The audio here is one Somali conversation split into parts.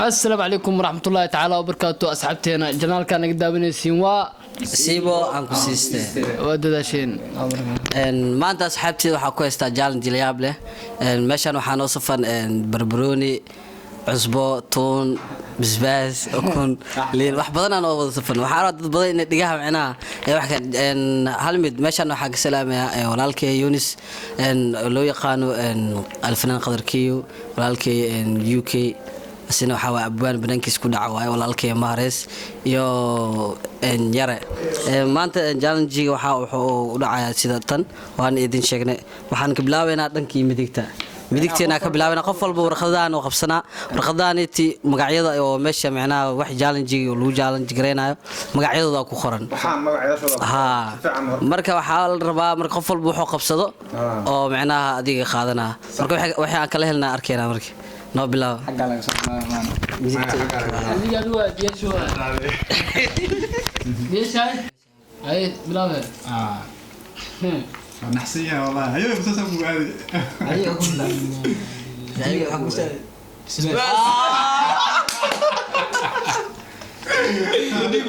Asalaamu calaykum waraxmatullaahi tacaala wabarakaatu. Asxaabteena channelka naga daawanaysiin waa Siibo aan ku siiste. Waa dadaasheen. Maanta asxaabteeda waxaa ku haystaa challenge la yaab leh. Meeshaan waxaa noo safan barbarooni, cusbo, tuun, basbaas, ukun, liin, wax badanaa noo wada safan. Waxaa rabaa dad badan inay dhigaha micnaha ee wax hal mid. Meeshaan waxaa ka salaamayaa walaalkay Yunis, loo yaqaano Alfanaan Qadarkiyo, walaalkay UK, isina waxaa waay abwaan banaankiis ku dhaca waaye, walaalkay Maharees iyo Yare. Maanta challenge-ga waxaa wuxuu u dhacayaa sida tan waan idin sheegnay. Waxaan ka bilaabaynaa dhankii midigta, midigteena ka bilaabayna. Qof walba warqadahan oo qabsanaa, warqadahaniti magacyada oo meesha micnaha wax challenge-ga lagu challenge gareynayo magacyadooda ku qoran. Ha, marka waxaa la rabaa marka qof walba wuxuu qabsado oo micnaha adiga qaadanaa. Marka waxay aan kala helnaa arkeynaa. Marka noo bilaaba. Adiga adigu waa jeeshu, waa jeeshahay. Ay bilaabe. Naxsan yahay wallahi. Hayo, musalsal buu aaday.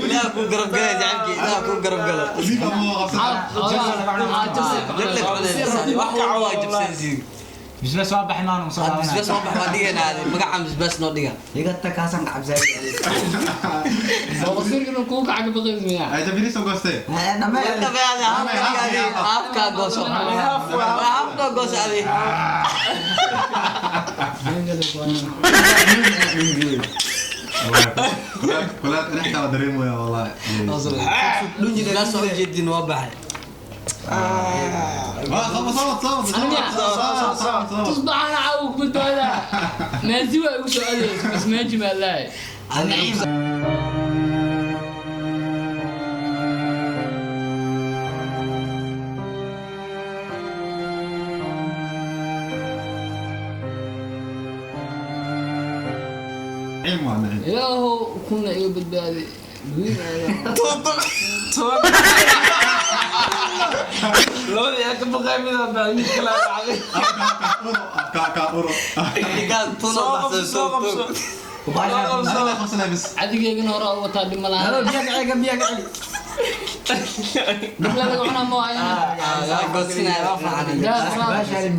Ilaah ku garab galay saaxiibkii, Ilaah ku garab galo. Diib ama qabsan. Wax walba waa jabsanaysiin. Bisbaas waa baxay maanu soo. Bisbaas waa bax, waa dhigaynaa. Magaca bisbaas noo dhiga. Wasiirka inuu kugu kaca ka baqays miyaa? Ay jabini soo goostay. Haafkaa gooso, haafkaa gooso adi. Kulaad inta waa dareemaya wallahi. Bisbaas waa ujeedin, waa baxay. Waa soo soo soo soo soo soo. Tusbaxana caawa ku badbaadaa. Maaji waa igu soo aadaysa bas, maaji maa lahay. Cilm waa nacim. Ilaahow kuna iga badbaadi. Labadii aan ka baqay mid baa baxay, mid kale aa baxday. Ka ka uro. Soo qabso, soo qabso, soo qabso. Ana qabsanay bis. Cadigeygana hore u wataa, dhib ma laha. Dhib laga cunaa ma waayo. Goosinaya waa farxan.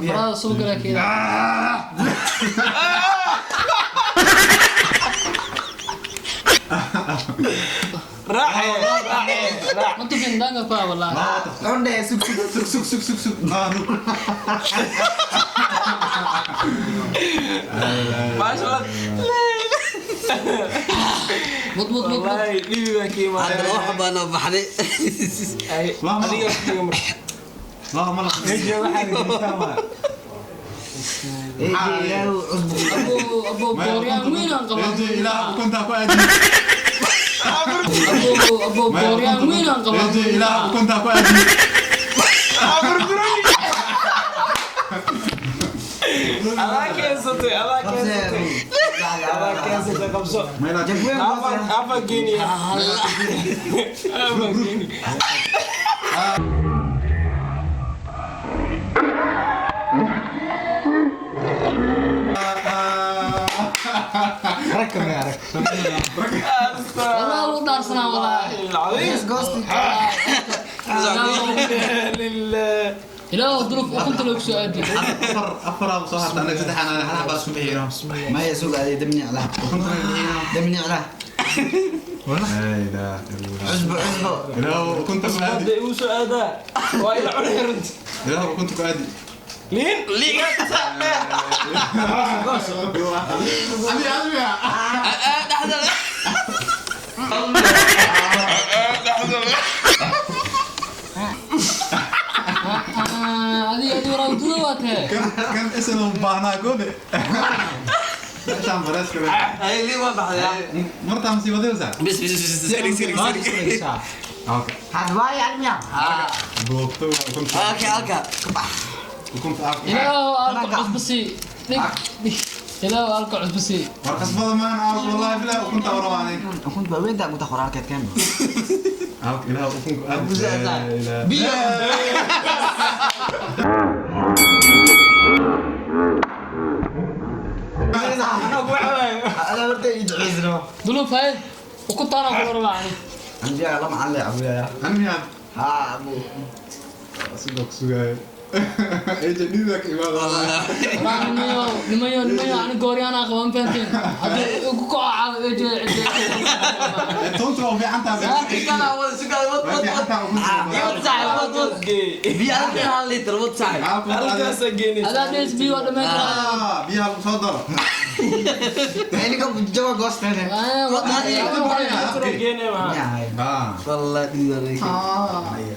Farada soo gala keeda. Raace, raace, raac. Ma tufin daanga ku ah wallahi. Sug sug sug sug sug sug. Ah, nu. Maasha Allah. Mud mud mud mud. Wallahi dhibi baan ka imaaday. Hadda wax baa noo baxday. Ay, adiga waqtiga marka. La ma la. Abo abo, gooryaan weyn aan qabaa. Ilaah ukunta ku aadi. Abo abo, gooryaan weyn aan qabaa. Ilaah ukunta ku aadi. Adaa keensatay, adaa keensatay, adaa keensatay, qabso. Afar, afar geniya, afar geni. Wallahi wuu dhaarsanaa wallahi. العظيم لله. Ilaahu duruuf ukunta loogu soo aadi. Afar afar aad soo harta, anaga saddex, ana hal baa isku bixiyno. Ukunta bixiyno. La ilaha illa. Ilaah ukunta ku aadi. Hadda igu soo aadaa waa ila cunay runti. Ilaah ukunta ku aadi. Liin liin. Abi abi. Dhexda. Adiga adiga raawduda waa tahay. Kan kan isan u baahnaa koode. Meeshaan bareeska. Ay, liin waa baxday. Martaa masiibadaysa. Bis bis bis, sirig sirig sirig. Okay. Boogto waa ukunta. Okay, halka. Ukunta afka. Ilaahu alka cusbo sii dhig dhig. Ilaahu alka cusbo sii. War qasbada maan aad wallahi billahi ukunta warawaanay. Alka ilaah ukunku aad. Biyo. Ana horta ii duceysno. Duluf hay ukuntaana ku rabaa ani. Anbiya lama aan leeyahay. Anmiyaad Ha abu. sidoo ku sugaayo. Eje dhiiga ka imaada. Walaa nimayo nimayo nimayo ani gooryaana qaban fahanteen haddii ugu kaco caawa eje. Toonta waa fiican tahay. Kana wada sugaa wad Waa wad fiican wad. tahay ukunta. Wad saaxib wad wad. Biyo halkan hal litir wad saaxib. Halkaas geenaysa. Adaa dhees biyo waa dhammayn karaa. Ah, biyaha lagu soo daro. Iniga jawa goostene. Ah. Wallah dhiiga leeyahay.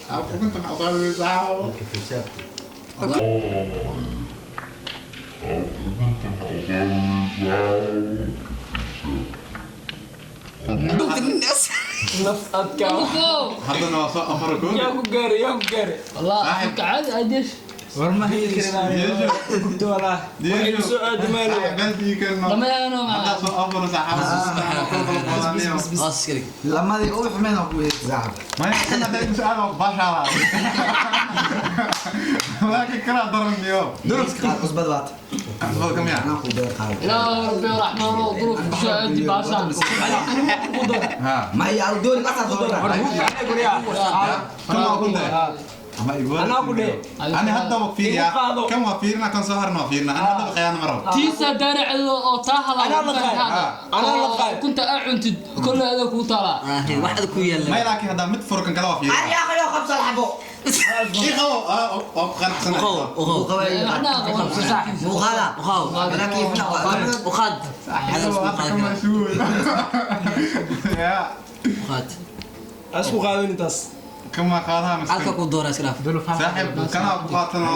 Ah, ukunta maxaa qaadaysaa? Naf adkaa. Haddana waa soo afar kood. Yaa ku gaaray, yaa ku gaaray. والله عادي عادي. War ma heli Yeesho. Gubto walaa. Yeesho. Soo aadmaano. Qalbigii kan ma- لما انا Haddaa soo afar saaxib. Hoos iska dhig. Lamadii ugu xumeen oo ku weysay. Maya, kan hadda igu su'aal waa baashaada. Laakiin kanaa daran iyo. Cusbad waat. Cusbada ka miyaa? Anaa ku beer qaado. لا ربي الرحمن ظروف شو عندي باشا. Ha. Ma iyo doon la soo. Kan waa ukunta. Ama igu Anaa ku dheh. Ani hadda waa fiiriyaa. Igu qaado. Kan waa fiirina, kan soo harna waa fiirina. Ani hadda khiyaano ma rabo. تيسا دارع او تاها. أنا لقاي. أنا لقاي. كنت اعنتد كل هذا كوتالا. Ah, wax aad ku yeelan. Maya, laakiin haddaa mid furo kan kale waa fiirina. Ani akhayo khamsa alxabo. Ii qabo. Ah, waa ku qanacsanahay. Uqow, uqow. احنا Muuqaala. Uqow. Ana kayfna. Uqaad. Hada isku Hadda qaad. kama suul. Ya. Uqaad. Asku qaadan intaas. Kama qaadaha miskiin. Halka ku doora iska dhaaf. Saaxiib, kanaa ku qaatano.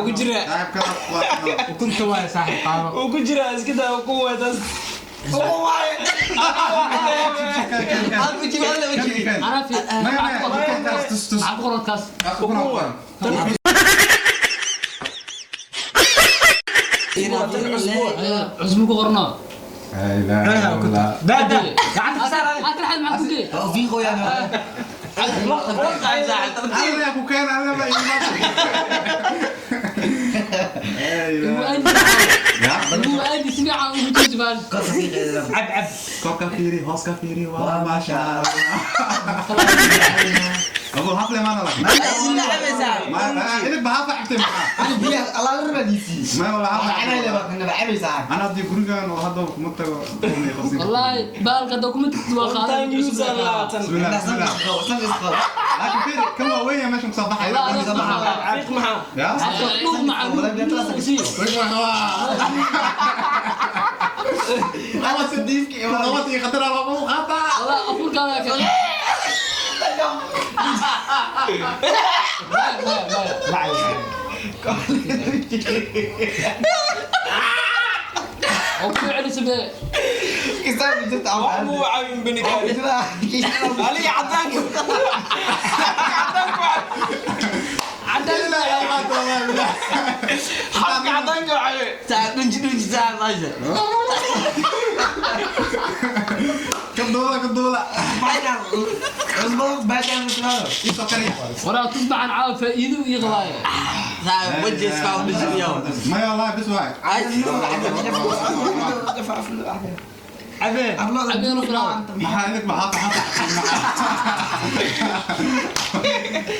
Ugu jira. Saaxiib, kanaa ku qaatano. Ukunta waay saaxiib qaado. Ugu jira iska daa ugu wadaas. Ugu waay. Hal ku jiro, hal ku jiro. Kan, kan. انا في Maya, maya, kan, kan, tus, tus. عبقرة كاس. Ukun waa ku qoran. عزمك قرنا. La ilaaha illallah. Daada gacanta saar. اكل حد معك كوكي. Fiiqo yaa. Alla ku keen, alla ma iimaan. La ilaaha. Ya. هو ادي سمع وجوز باش. Cab cab. Kor ka fiiri, hoos ka fiiri, waa maasha Allah. Abu hafle maana laakiin. Ma inid ba hafa xigtay maxaa? Ma wala hafa. Ana haddii gurigan oo hadda kuma tago, kuma qabsin. والله بالك دوكمنت Time use labaatan. Bismillah, bismillah. Laakiin fiiri, kan waa weyn yahay meeshan kusoo baxaya. لا، أنا Fiiq maxaa? Ya? مع Laba tii khatar ah waa u qaataa. والله افور كان لا لا لا. وكل عرس به. Wax buu caawin bini kaari. Aliga cadaanka. Cadaanka waa. Ilaa yaa qaata, wallahi billah. Xabka cadaanka waa caawin. Saaxib dhunji dhunji saaxib maasha. Ka duula, ka duula. Ii soo kariya. ولا تصبح عن عافيه ايده ويغلايه. Saaxib wajiga iska dhunji yow. Maya, wallahi bis waay. Cabee. عبينا فراغ. Maxaa idink maxaa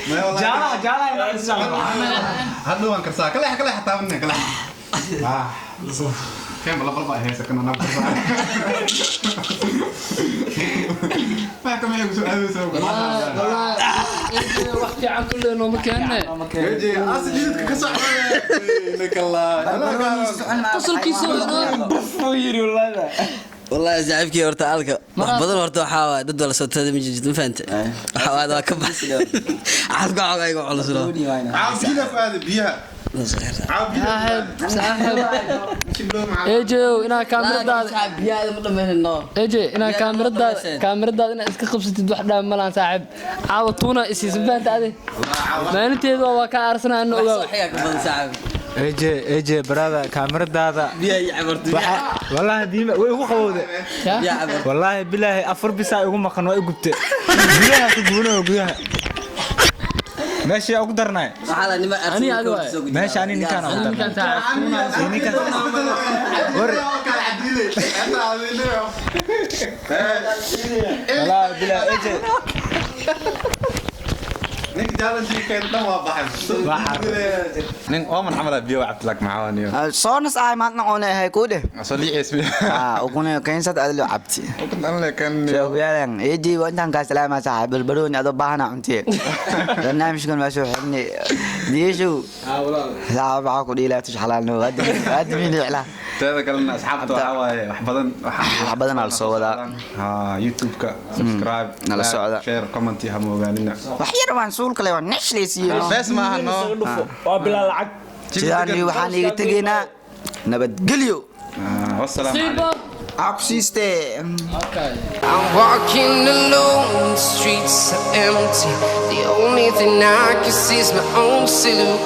Maya, wallahi. Jaalaha jaalaha inaa isticmaalo. Hadda waan karsaa. Kaleex, kaleex, taabanne, kaleex. Ah. Keen bala balba haysa kan anaa karsaa. Maxaa kama igu soo aadaysaa? والله وقتي عن كل انه مكاننا. Eje, as jidka ka socda. Innaka Allah. قصر كيسو. Buu yiri wallahi. Wallahi saaxiibkii horta alka wax badan horta waxaa waay dad wala soo tada ma jirto ma fahante waxa waay waa ka bax xalka xogaa igu culus loo. Caaw biyaha ku aadi biyaha. Caaw biyaha. صاحب ايجي انا كاميرا. Biyaha ma dhamaynayno. ايجي انا كاميرا كاميرا انا iska qabsatid wax dhaan malaan saaxib caawa tuuna isiisan faanta ade maalinteedu waa ka aarsanaa inuu Wax ogaa. soo xigaa ka badan saaxiib. Eje eje brother kaamiradaada. Biyaha iyo cabartu. Waxa wallahi biima way igu qabowde. Biyaha cabartu. Wallahi bilaahi afar bisaa igu maqan waa i gubte. Gudaha ku gubanayo gudaha. Meeshii ugu darnay. Waxaa la nima Ani adi waay. Meesha ani ninkaan ugu darnay. Ninkaan saaxiib. Ninkaan. Walaa bilaa AJ. Ninka challenge-keen dhan waa baxay. Nin ooman camal ah biyo cabdi lak macaaniyo. Soo nas ahay maadna oona ahay kuu dheh. Soo liicis biyo. Ukuna keensad aad loo cabti. Ukun aan le kan. Sheekuyaalan eedii waa intaan kaa salaamaa saaxiib barbarooni adoo baahana cuntiye. Barnaamijkan waa soo xirnay diishow. Saaxiib waxaa ku dhiilaa tush xalaalno waadamiin iclaa. Teeda kalena asxaabta waxaa waaye wax badan. Wax badan aa la soo wadaa. Ha YouTube-ka subscribe, nala like, socda. Share, comment ha moogaanina. Wax yar waan suulka le waan nexlaysiiyo. Bes maaha no. Waa bilaa lacag. Sidaan iyo waxaan iiga tegaynaa nabadgelyo. Wassalaamu calaykum. Siibo. Aa ku siistee. Okay. I'm walking alone, the streets are empty. The only thing I can see is my own silhouette.